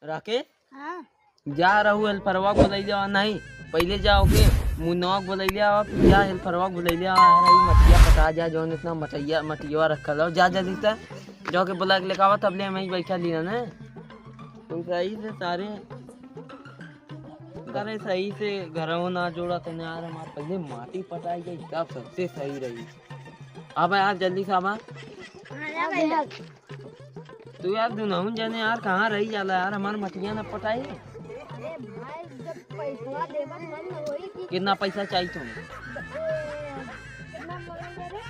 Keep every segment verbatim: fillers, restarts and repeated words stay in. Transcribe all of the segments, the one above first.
राके? हाँ। जा रहू हेल्परवा बोलैले आवा, नहीं, पहिले जा ओके मुन्नवा के बोलैले आवा, फिर जा हेल्परवा के बोलैले आवा, यार, ई मटिया पटा जा, जौन इतना मटैया, मटिया रखल हो, जा जल्दी से, जाके बोला के लेके आवा, तब ले हम ही बैठा लिया ना। तुम सही से सारे, सारे सही से घरवा ना जोड़ा तने यार, हमार पहिले माटी पटाई गई, तब सबसे सही रही। अब यार जल्दी से आवा। हाँ, आ गया। तू यार दुनहुन जने यार कहाँ रही जाला यार, हमार मटिया न पटाई। अरे भाई, जब पैसवा देबा तब न होई कि कितना पैसा चाहिए तुम? ए, कितना मांगे रे?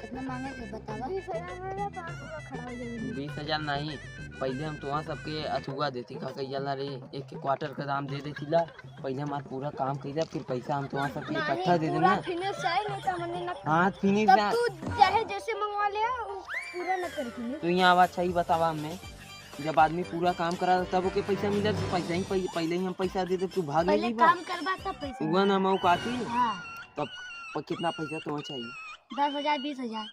कितना मांगे थे बतावा? बीस हजार मांगे, तो आप पूरा खड़ा हो जाएंगे। बीस हजार नहीं, पहिले हम तुहा सबके अथुआ देती, का कही जाला रे, एक एक क्वार्टर का दाम दे देती ला। पहिले हमार पूरा काम कइला, फिर पैसा हम तुहा सबके नहीं, इकट्ठा दे पूरा देना। फिनिश चाहिए, नहीं तो हमने ना हाँ, फिनिश तब ना। तू चाहे जैसे मंगवा ले, वो पूरा ना कर फिनिश। तू यहाँ आवा, अच्छा ही बतावा हमें, जब आदमी पूरा काम करा तब ओके पैसा मिला, तो पैसा ही पहि-, पहिले ही हम पैसा दे दे, तू भाग पहिले नहीं बा। काम करबा तब पैसा हुआ ना मिला। मऊ काटी। हाँ। तब प-, कितना पैसा तुम्हें चाहिए? दस हजार, बीस हजार।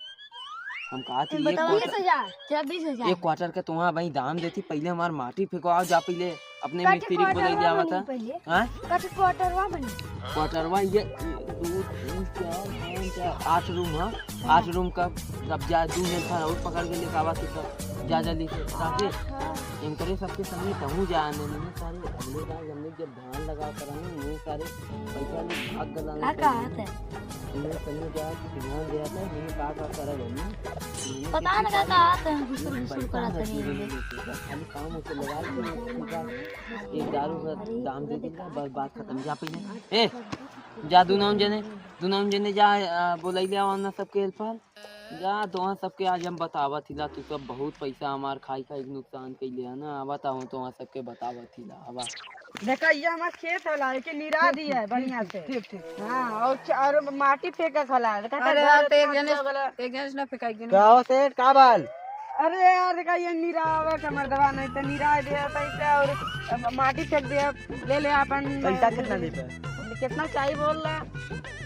हम कहा थी तुम एक बताओ। क्वार्टर, बीस हजार, चल, बीस हजार। एक क्वार्टर के तुम्हारा भाई दाम देती, पहिले हमार माटी फेंकवाओ जा, पहिले अपने काटे मिस्त्री को क्वार्टरवा बोले जावा बनी था। पहिले। हाँ? काटे क्वार्टरवा बनी। क्वार्टरवा ये दो, तीन, चार, पाँच, चार, आठ रूम है। आठ रूम का अब जा, दो हेल्पर और पकड़ के लेके आवा तो सब जा जल्दी से। ताकि हाँ। इनकरे सबके संगे कहूँ जाने नहीं सारे अगले बार हमने जब धान लगा कर आने, ये सारे पैसा ले भाग गला आ, कहा था? इन्हें कहीं जा, ध्यान दिया था, इन्हें का, का करे बनी? पता न का, का था, गुसुर, गुसुर पैसा करत है, नहीं ये है। खाली काम उसे लगा के, एक दारू का दाम दे देता, बस बात खत्म। जा पहिले। ए, जा दुनहुन जने, दुनहुन जने जा, आ, बोलैले आवा ना सबके हेल्पर। जा, तोहन सबके आज हम बतावत हिला, तू सब बहुत पैसा हमार खाई खाई के नुकसान कइले है ना। आवत हूँ तोहन सबके बतावत हिला, आवा। देखा, ये हमार खेत हला, एके निरा दिया है बढ़िया से। ठीक, ठीक। हाँ, और च-, और माटी फेंका खला, देखा, अरे घर यार, तो एक इतना जने, अच्छा वाला। एक जने से ना फेंकाई के का ना। हो सेठ, का बाल? अरे यार, देखा, ये निरा आवे के मर्दवा, नहीं तो निरा दिया पैसा और अब माटी फेंक दिया, ले ले अपन। पैसा कितना देता है? कितना चाहिए बोल रहा?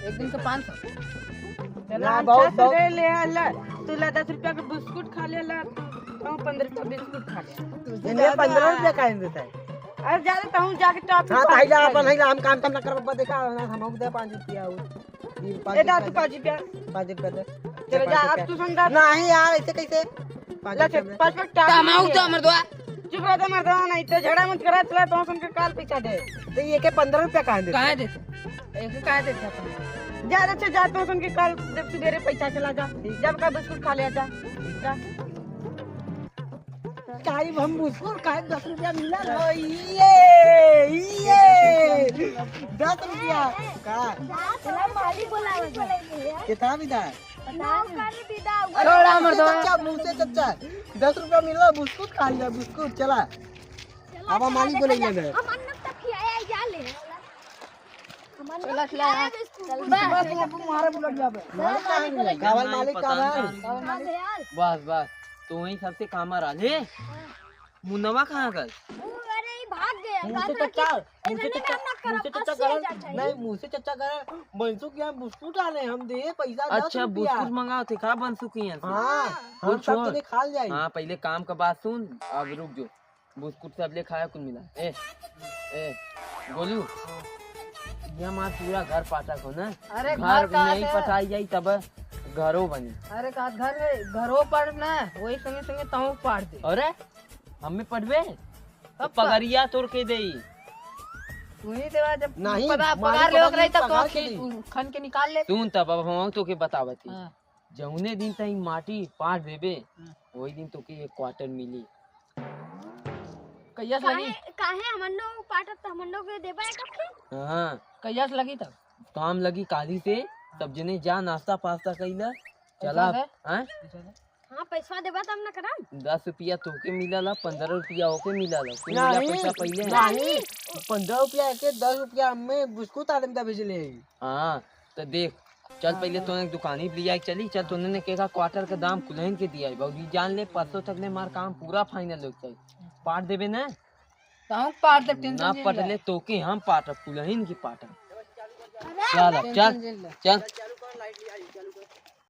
एक दिन का पाँच सौ। चला, ना, हम बहुत, छह सौ बहुत। दे ले, ला। तू ला दस रुपया के बिस्कुट खा ले, ला। तू, तू पन्द्रह रुपया बिस्कुट खा ले। इन्हें पन्द्रह रुपया काहे देता है? अरे, जा रे, तहूँ जाके टॉप हाँ, पे तो हैला पाँच अपन, रुपया। हैला हम काम, काम ना करब, बस देखा, हम दे पाँच रुपया और। ये पाँच ए, दा, रुपया तू दे। पाँच रुपया। पाँच रुपया दे। चलो, पाँच जा, रुपया। अब तू संग जा। नहीं यार, ऐसे कैसे? पाँच ला, रुपया चल, में। पाँच रुपया टाप कमाऊ दे। तो, मर्दवा। चुप रह जा, मर्दवा, नहीं तो झगड़ा मत करा, चला, तो सुन के काल पैसा दे। तो ये के पन्द्रह रुपया काहे दे? काहे दे? एक काहे दे? जा, जा, जा, तो सुन के काल जब सुबेरे पैसा चला जा, जब का बिस्कुट खा ले जा। जा। काई हम बिस्कुट खाए, दस रुपया मिला ना। ये, ये, दस रुपया। का? चला, मालिक बोला। कितना भी दा? छोड़ा मर्दवा। चच्चा, मुँह से चच्चा, दस रुपया मिला, बिस्कुट खा लिया, बिस्कुट, चला। चला, अब चला, मालिक बोले देखा ले। हम अन्नत तक खियाया, जा ले। हम अन्नत चला, चला, खियाया, हाँ। बिस्कुट, चल, बिस्कुट। बस, बस, बस, तुम्हारा बोला गया बे। मालिक कहाँ है? मालिक कहाँ है? बस, बस, तू वहीं सबसे काम आ रहा ले। मुन्नवा कहाँ गल? वो, अरे, ये भाग गया। मुँह से चच्चा, मुँह से चच्चा, मुँह से चच्चा करा, नहीं, मुँह से चच्चा करा, बंसू के यहाँ बिस्कुट आ रहे, हम दे पैसा दस रुपया। अच्छा, बिस्कुट मंगाओ थे का बंसू के यहाँ से? हाँ, हम सब छोड़। तने खा जाए। हाँ, पहिले काम का बात सुन, अब रुक जो। बिस्कुट सब ले खाया कुल मिला। ए, ए, गोलू, ये हमार पूरा घर पाटक हो ना। अरे, घर घर का नहीं है? पटाई जाई तब घरो बनी। अरे, का घर है? घरो पर ना, वही संगे संगे तहूँ पाट दे। अरे, हमें पटबे? तो पगरिया तोड़ के देई। तू ही देवा, जब नहीं, पगार, मालिक पगार ले पगार ओकरे, तब पगार तो के देई। खन के निकाल ले। सुन तब, अब हम तो के बतावत ही। हाँ। जौने दिन तई माटी पाट देबे, हाँ। वही दिन तो के एक क्वार्टर मिली। कहिया से लगी? काहे, काहे हमन लोग पाटब त हमन लोग के देबा एक अक्खे? हाँ। कहिया से लगी तब? काम लगी काली से, सब जने जा नाश्ता पास्ता कइला। चला, पैसा दे। हैं? पैसा दे। हाँ, पैसा देबा तब ना करम। दस रुपया तोके मिलला, पन्द्रह रुपया ओके मिलला। कुल मिला नहीं, पैसा पहिले। नहीं, पन्द्रह रुपया के दस रुपया में बिस्कुट आदमी दा भेजले। हाँ, तो देख, चल पहिले तोने दुकानी पे लिया के चली, चल तोने ने केका क्वार्टर के दाम कुलहिन के दिया है। बाबूजी जान ले, परसों तक ले मार काम पूरा फाइनल हो जाए। पाट देबे ना? कहूँ पाट देब, टेंशन ना जिन पटले ले। तोके हम पाटब, कुलहिन की पाटब। अरे, चल, अब टेंशन चल, जिन ले। चल।